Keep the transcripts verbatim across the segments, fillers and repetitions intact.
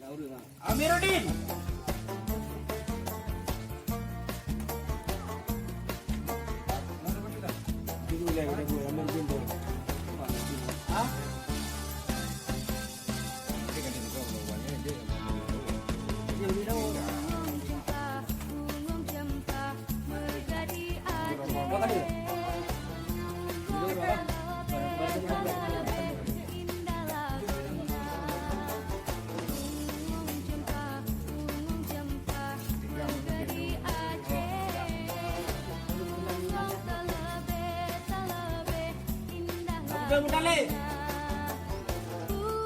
Amiruddin. Abdul Muttalib.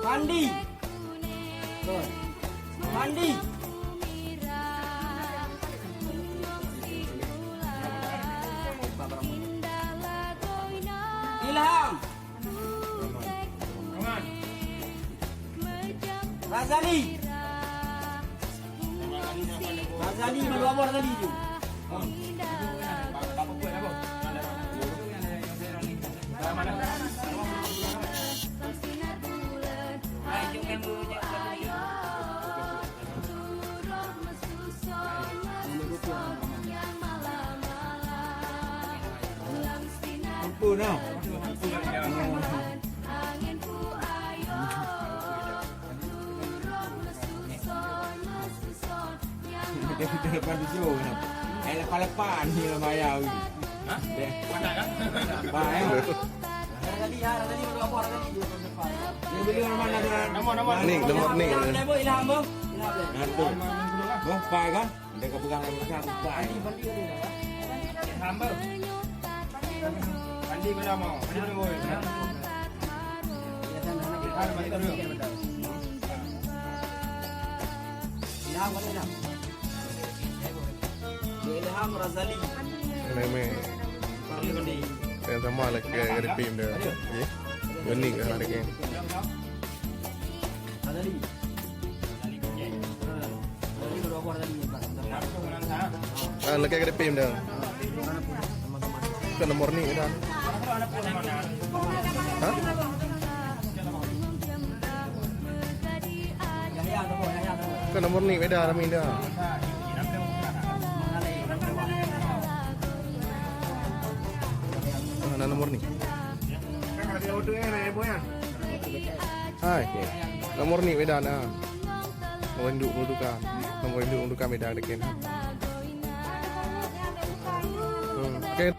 Pandi. Pandi. Ilham. Razali. Razali, dua buah Razali tu. Ampun, ah. Dia lepas tujuh, eh, lepas-lepas ni lah bayar. Hah? Deh. Mana kan? Lepas, eh. Dia beli orang mana dia? Nama, nama. Ni, nomor ni. Ilham, Ilham, Ilham. Nah, tu. Bos, pai kan? Dia kau pegang yang besar, pai. Ilham, Bang. Andi pada mau. Andi pada mau. Ilham, Andi pada mau. Ilham, Ilham. Ilham Razali. Nama? Parli Bandi. Yang sama lah ke Arifin dah. Ya. Bening lah lagi. Razali. Ah, lagi ada pim dah. Ke nomor ni dah. Hah? Ke nomor ni beda kami dah. Ah, nah, nomor ni. Hai. Nomor ni beda nah. Nomor induk duka. Nomor induk duka beda dekat. Hmm. Oke.